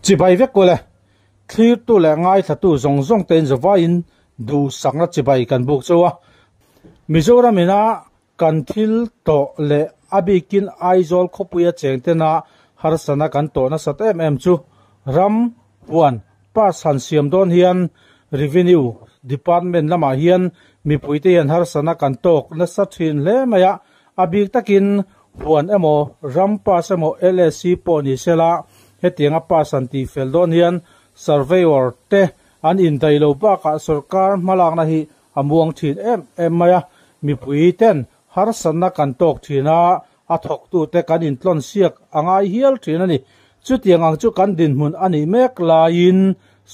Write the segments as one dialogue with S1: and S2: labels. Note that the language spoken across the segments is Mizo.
S1: Chibai vek ule. Thlirtu leh ngaithlatu zawng zawng tein zavaiin duhsakna chibai kan buk chauh a. Mizoram ina kan thil tawh leh a bikin Aizawl khawpuia cheng tena harsana kan tawh nasat em em chu ram huan pass han siam dawn hian Revenue Department lamah hian mipuite hian harsana kan tawk nasa thin hle mai a, a bik takin huan emaw ram pass emaw LSC pawh ni sela hetianga pass han tih fel dawn hian Surveyor te an indaih lo bakah sorkar hmalakna hi a muang thin em em mai a, mipui ten harsatna kan tawk thin a, a thawktute kan intlawn siak a ngai hial thin a ni. Chutiang ang chu kan dinhmun a nih mek laiin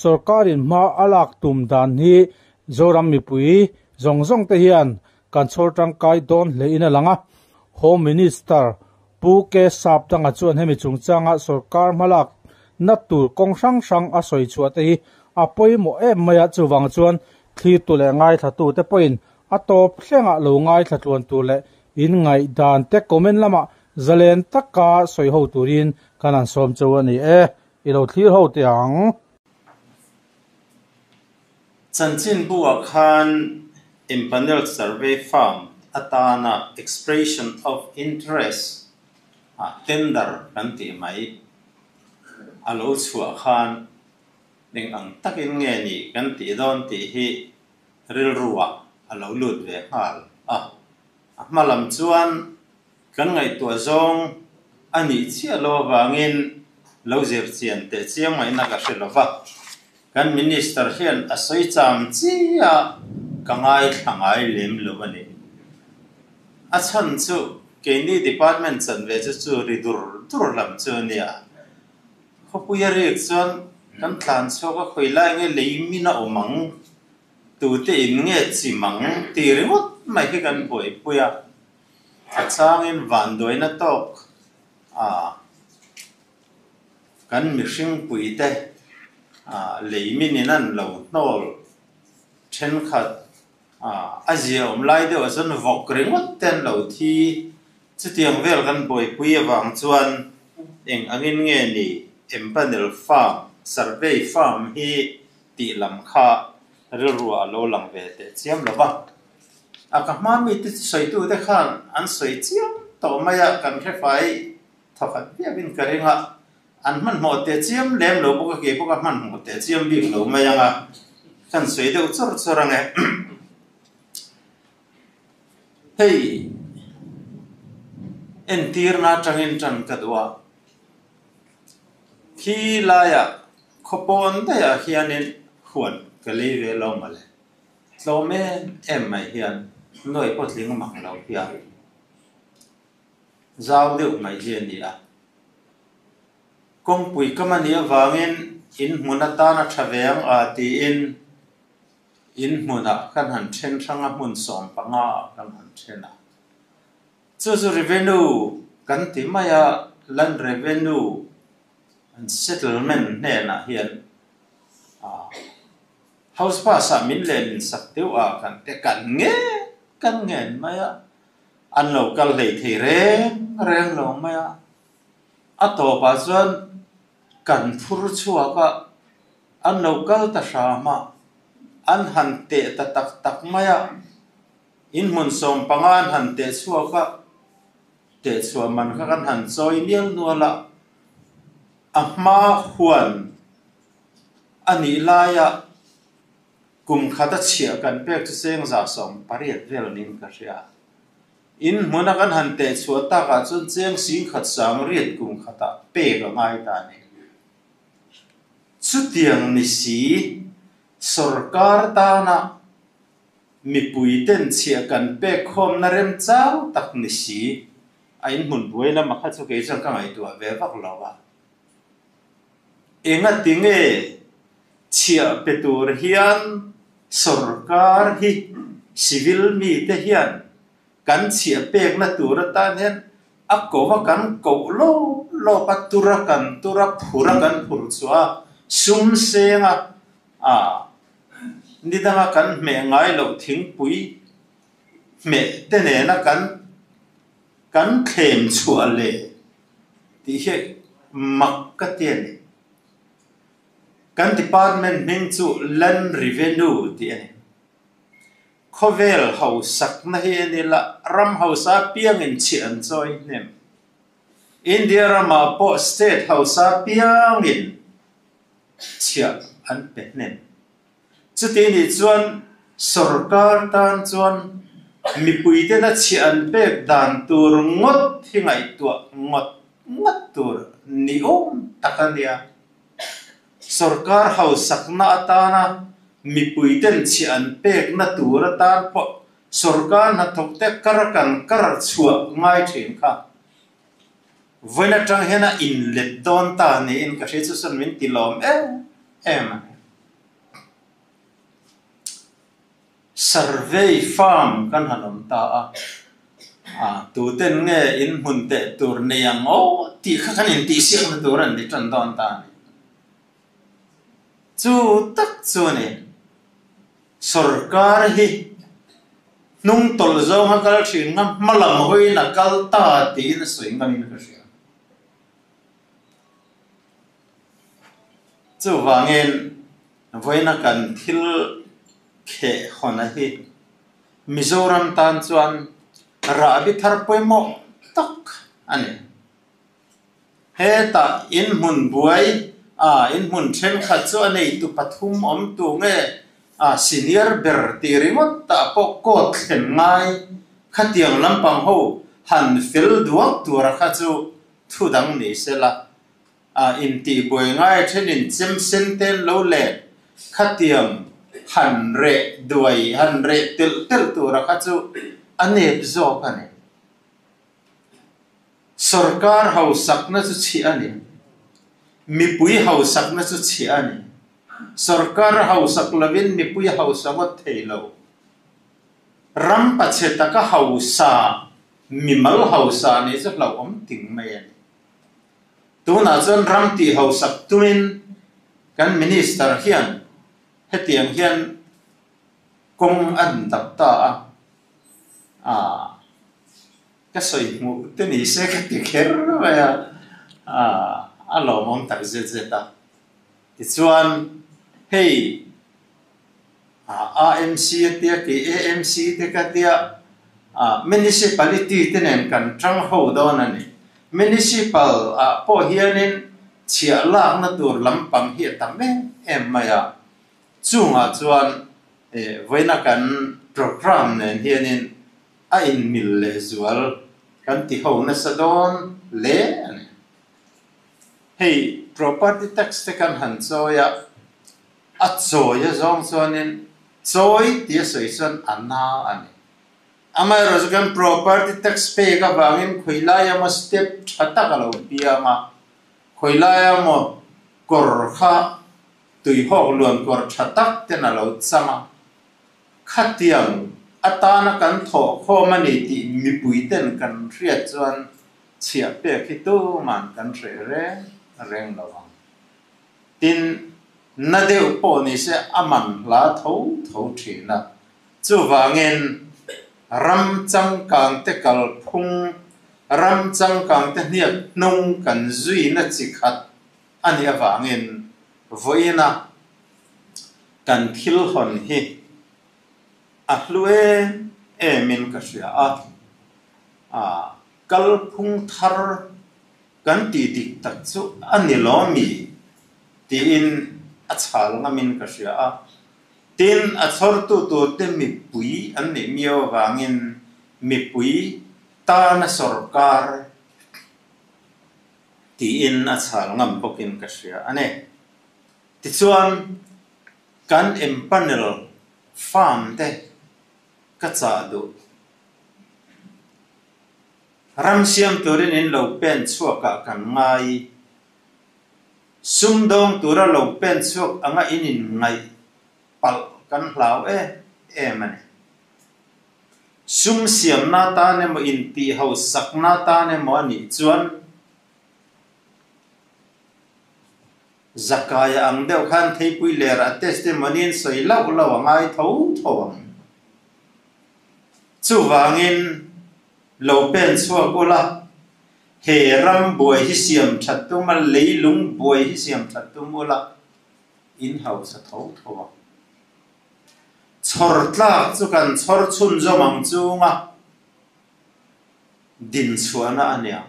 S1: sorkarin hma a lak tum dan hi Zoram mipui zawng zawng te hian kan chhawr tangkai dawn hlein a lang a. Home Minister Pu K Sapdanga chuan hemi chungchanga sorkar hmalak na tur kawng hrang hrang a sawi chhuah te hi a pawimawh em mai a, chuvang chuan thlirtu leh ngaithlatute pawhin a tawp thlengah lo ngaithla tluan tur leh in ngaihdan te comment lamah zalen taka sawi ho turin kan han sawm cheu a ni e, i lo thlir ho teh ang.
S2: Chanchinbu-ah khan Empanel Survey Firm atana Expression of Interest ah tender kan tih mai a lo chhuah khan eng ang takin nge ni kan tih dawn tih hi rilruah a lo lut ve nghal a. A hma lam chuan kan ngaihtuah zawng a nih chiah lo avangin lo zir chian teh chiang ngaihna ka hre lo va. Kan Minister hian a sawi cham chi a, ka ngaithla ngai lem lo a ni. A chhan chu keini department chanve chu chu ri dur dur lam chu a nia. Khawpuia rik chuan kan tlan chhuak a, khawi lai nge lei min a awm ang, tute in nge chim ang tih ringawt mai hi kan buaipui a. A changin vanduaina tawk a. Kan mihring puite lei minin an lo hnawl thenkhat a zia awm lai deuhah chuan vawk ringawt te an lo thi. Chutiang vel kan buaipui avang chuan eng angin nge ni Empanel Farm, Survey Farm hi tih lam kha rilruah a lo lang ve teh chiam lo va. A ka hma mite sawitute khan an sawi chiam tawh mai a, kan hre fai Thawkhat viauin ka ring a, an hmanhmawh teh chiam lem lo bawk a, kei pawh ka hmanhmawh teh chiam bik lo mai ang a, kan sawi deuh chawr chawr ang e. Hei entirna atangin tan ka duh a, khi laiah khawpawn daihah hianin huan ka lei ve lo mawle, tlawm em em mai hian nuai pawh tling mang lo hian. Zau deuh mai hi a ni a. Kawngpui kam a nih avangin in hmun atan a tha ve ang a tiin in hmunah kan han then hrang a, hmun 15 ah kan han then a. Chu chu revenue kan ti mai a, land revenue and settlement hnenah hian house pass ah min leh min sak deuh a kan te kan ngen kan ngen mai a. An lo kal hlei thei reng reng lo mai a, a tawpah chuan kan phur chhuak a, an lo kal ta hram a, an han teh ta tak tak mai a, in hmun 15 an han teh chhuak a, teh chhuah man kha kan han chawi mial nual a, a hma huan a nih laia Kum khat a chhiah kan pek chu cheng 18 vel niin ka hria. In hmuna kan han teh chhuah takah chuan cheng 10,100 kum khatah pek a ngai ta a ni. Chutiang ni si, sorkar tana mipui ten chhiah kan pek khawmna remchang tak ni si, a inhmun buai lama kha chu kei chuan ka ngaihtuah ve vak lo a. Engatinge chhiah pe tur hian sorkar hi civil mite hian kan chhiah pekna tur atan hian a ko a kan koh lawp lawp a, tur a kan tur a, phur a kan phur chhuah a, sum seng a, ah ni danga kan hmeh ngai loh thingpui hmeh te nena kan kan thlem chhuah leh tih hi mak ka ti a ni. Kan department hming chu Land Revenue tih a ni. Khawvel hausakna hi a ni la, ram hausa apiangin chhiah an chawi hnem. India ramah pawh state hausa apiangin chhiah an pe hnem. Chuti nih chuan sorkar tan chuan mipuitena chhiah an pek dan tur ngawt hi ngaihtuah ngawt ngawt tur ni awm tak a nia. Sorkar hausakna atana mipuiten chhiah an pekna tur atan pawh sorkar hnathawkte kar kan kar chhuah ngai thin kha. Vawiin atang hian a inlet dawn ta niin ka hria chu chuan min ti lawm em em a ni. Survey firm kan han awm ta a, a tuten nge in hmun teh tur nei ang aw tih kha kan intihsiakna tur an ni tan dawn ta a ni. Chu tak chu a ni. Sorkar hi hnung tawlh zawnga kal thin nga hma lam hawiin a kal ta tiin a sawi ngamin ka hria. Chuvangin vawiina kan thil kheh hawna hi Mizoram tan chuan rahbi thar pawimawh tak a ni. Hetah inhmun buai a inhmun thenkhat chu a neitu pathum awm tu nge a senior ber tih ringawt tah pawh court thlen ngai khatiang lampang ho han fel duak tura kha chu thu dang ni sela. A intihbuai ngai thenin chem sen te an lo let khatiang han reh duai han reh telh telh tura kha chu a nep zawk a ni. Sorkar hausakna chu chhiah a ni. Mipui hausakna chu chhiah a ni. Sorkar hausak lovin mipui hausa ngawt thei lo. Ram pachhe taka hausa, mimal hausa nih chu hlauhawm ting mai a ni. Tunah chuan ram tih hausak tumin kan Minister hian hetiang hian kawng a dap ta a, aah ka sawi hmuh te ni se ka ti kher mai a, aah a lawmawm tak zet zet a. Tichuan hei AMC a tia kei AMC te ka tia Municipality te nen kan tang ho dawn a ni. Municipal ah pawh hianin chhiah lakna tur lampang hi a tam em em mai a. Chungah chuan vawiina kan programme nen hianin a inmil lehzual kan ti ho nasa dawn hle a ni. Hei property tax te kan han chawi a. A chawi a zawng chuanin chawi tih a sawi chuan a na a ni. Amaherawhchu chu kan property tax pek avangin khawilai emaw step tha tak a lo piang a, khawilai emaw kawr kha tuihawk luan kawr tha tak ten a lo chang a, khatiang atana kan thawhkhawm a ni tih mipui ten kan hriat chuan chhiah pek hi tuman kan hreh reng reng lo ang. Tin, na deuh pawh ni se a man hla tho tho thin a. Chuvangin, ram changkangte kalphung, ram changkangte hniak hnung kan zuina chi khat a nih avangin vawiina kan thil hawn hi a hlu em emin ka hria a. Kalphung thar Kan tih dik tak chu a ni lo mi? tiin a chhal ngamin ka hria a. Tin, a chhawrtu turte mipui an nih miau avangin mipui tana sorkar tiin a chhal ngam bawkin ka hria a ni. Tichuan, kan empanel farm te ka chah duh. Ram siam turin in lo pen chhuakah kan ngai. Sumdawng tura lo pen chhuak anga in inngaih palh kan hlau em em a ni. Sum siamna tan emaw intih hausakna tan emaw a nih chuan Zakaia ang deuh khan theipui lerah testimony in sawi lauh lauh a ngai tho tho ang. Chuvangin Lo pen chhuak ula, he ram buai hi siam that tum a, leilung buai hi siam that tum ula. In hausa tho tho a. Chhawr tlak chu kan chhawr chhunzawm ang chunga din chhuahna a nia.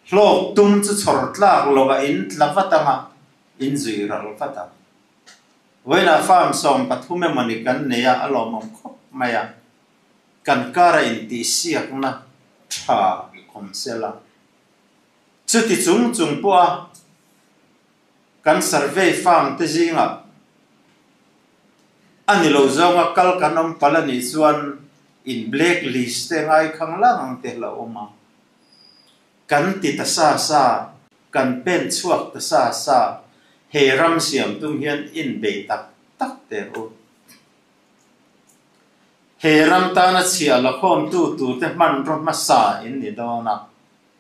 S2: Hlawk tum chu chhawr tlak lovah in tla vat ang a, in zui ral vat ang. Vawiinah farm 13 emawni kan nei a, a lawmawm khawp mai a. Kan kara intihsiakna tha awm sela. Chuti chung chung pawha kan survey farm te zingah a ni lo zawnga kal kan awm palh a nih chuan in black list te ngai khang lang ang te hlauh awm a. Kan ti ta sa sa, kan pen chhuak ta sa sa, he ram siam tum hian inbei tak tak teh u. He ram tana chhiah la khawmtu turte hmanraw hmasa in ni dawn a,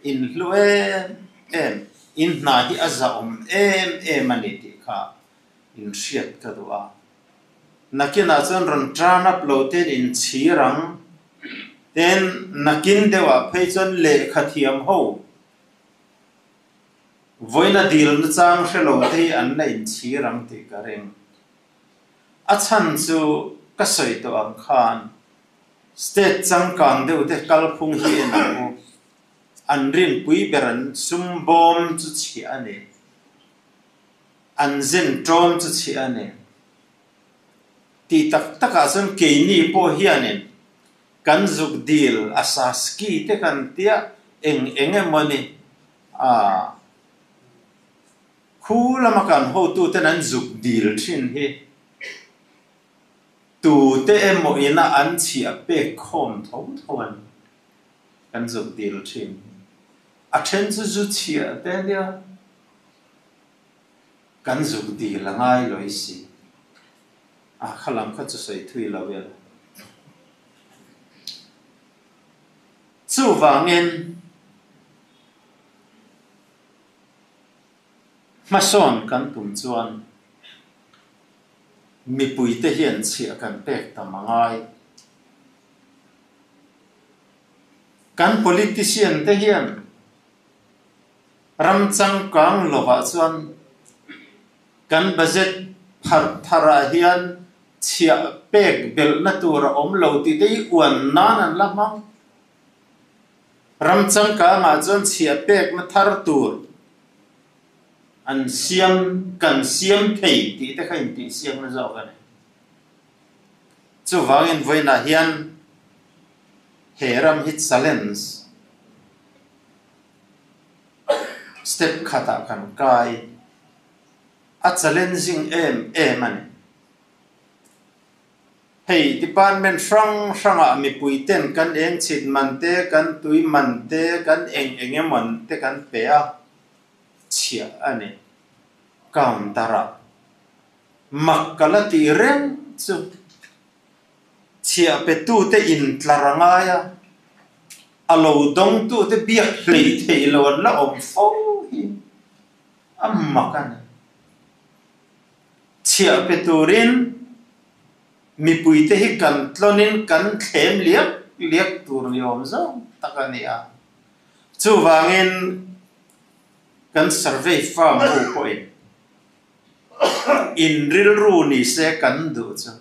S2: in hlu em em, in hna hi a zahawm em em a ni tih kha in hriat ka duh a. Nakinah chuan rawn turn up lo ten in chhir ang, ten nakin deuhah phei chuan lehkha thiam ho vawiina dilna chang hre lo te hi an la inchhir ang tih ka ring. A chhan chu ka sawi tawh ang khan state changkang deuh te kalphung hi en ang u, an rinpui ber an sum bawm chu chhiah a ni, an zen ṭawm chu chhiah a ni. Tih tak takah chuan keini pawh hianin kan zuk dil a saski te kan tia eng eng emaw ni a. Khu lama kan hotuten an zuk dil thin hi tute emaw ina an chhiah pek khawm tho tho an kan zuk dil thin hi. A then chu zu chhiah te ania kan zuk dil a ngai lawih si. A kha lam kha chu sawi thui lo ila. Chuvangin. Hmasawn kan tum chuan mipuite hian chhiah kan pek tam a ngai. Kan politician te hian ram changkang lovah chuan kan budget pharh tharah hian chhiah pek belhna tur a awm lo tih te hi uan nan an la hmang. Ram changkangah chuan chhiah pekna thar tur an siam, kan siam thei tih te kha intihsiakna zawk a ni. Chuvangin vawiinah hian he ram hi challenge step khatah kan kai, a challenging em em a ni. Hei department hrang hrangah mipui ten kan eng chhit man te, kan tui man te, kan eng eng emawn te kan pe a, chhiah a ni. Counter ah mak ka la tih reng chu chhiah pe tute in tlar a ngai a, a lo dawng tute biak hlei theih lo an la awm fo hi a mak a ni. Chhiah pe turin mipuite hi kan tlawnin kan thlem liak liak tur ni awm zawng tak a ni a. Chuvangin kan survey firm ho pawhin in rilru ni se kan duh chu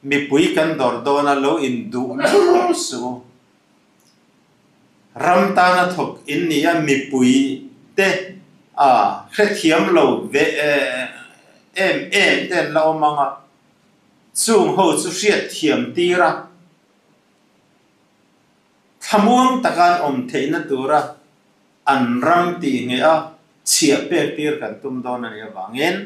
S2: mipui kan dawr dawn a lo induh lul suh u. Ram tana thawk in ni a, mipui te a hrethiam lo ve em em te an la awm ang a, chung ho chu hriatthiam tir a, thlamuang taka an awm theihna tura an ram tih ngei a chhiah pek tir kan tum dawn a nih avangin,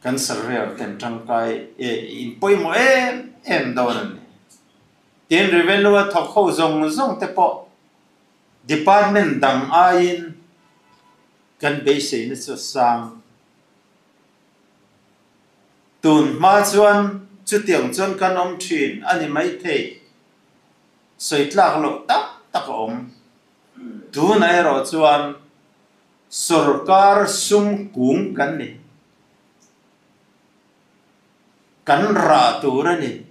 S2: Kan surveyor ten tangkai e in pawimawh em em dawn a ni. Tin, revenue a thawk ho zawng zawng te pawh department dang aiin kan beiseina chu a sang. Tun hma chuan chutiang chuan kan awm thin a ni maithei. Sawi tlak loh tam tak a awm. Tunah erawh chuan Sorkar sum kung kan ni. Kan rah tur a ni.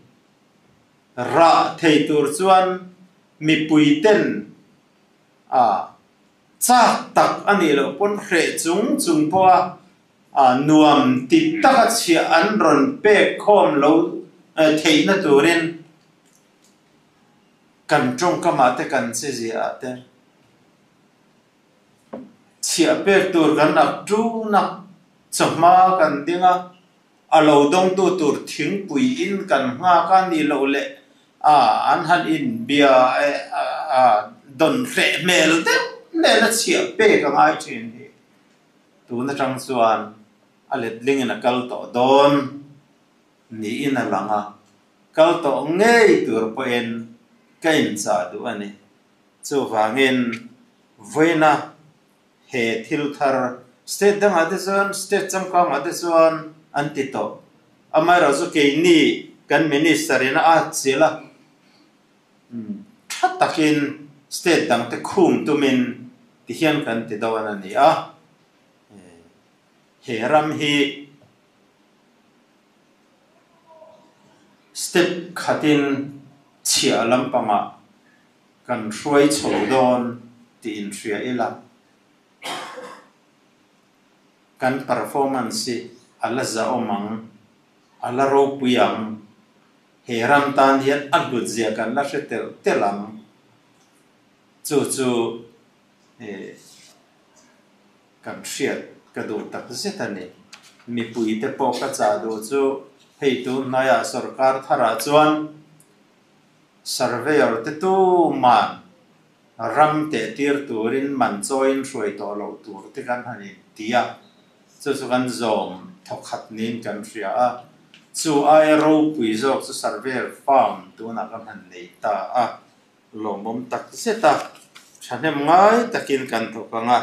S2: Rah thei tur chuan mipui ten a. A chak tak a nih loh pawn hreh chung chung pawha nuam ti taka chhiah an rawn pek khawm lo theihna turin kan tawngkamah te kan che ziah ah te chhiah pek tur kan ak ṭun a, chawhma kan ding a, a lo dawngtu tur thingpui in kan nghak a nih loh leh a an han inbia a dawn hreh hmel deuh nena chhiah pek a ngai thin hi tun atang chuan a letlingin a kal tawh dawn niin a lang a, kal tawh ngei tur pawhin ka inchah duh a ni. Chuvangin vawiina he thil thar state dangah te chuan state changkangah te chuan an ti tawh. Amaherawhchu chu keini kan minister in a at chilh a, tha takin state dangte khum tumin ti hian kan ti dawn a ni a. He ram hi step khatin chhiah lampangah Kan hruai chho dawn tih inhria ila, kan performance hi a la zahawm ang, a la ropui ang, he ram tan hian a hlut zia kan la hre telh telh ang. Chu chu kan hriat ka duh tak zet a ni. Mipuite pawh ka chah duh chu hei tun hnaiah sorkar tharah chuan Surveyor te tuman ram teh tir turin man chawiin hruai tawh loh tur te kan han inti a, chu chu kan zawm thawkhat niin kan hria a, chu aia ropui zawk chu surveyor firm tunah kan han nei ta a, lawmawm tak zet a, thahnem ngai takin kan thawk ang a,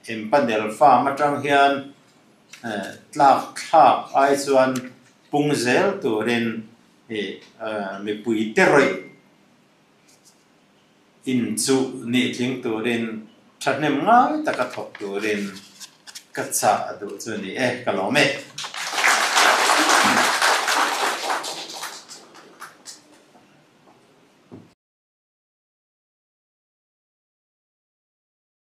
S2: empanel farm atang hian tlak thlak ai chuan pung zel turin Hei mipui te rawih in chu nih tling turin thahnem ngai taka thawk turin ka chah duh chu a ni e, ka lawm e.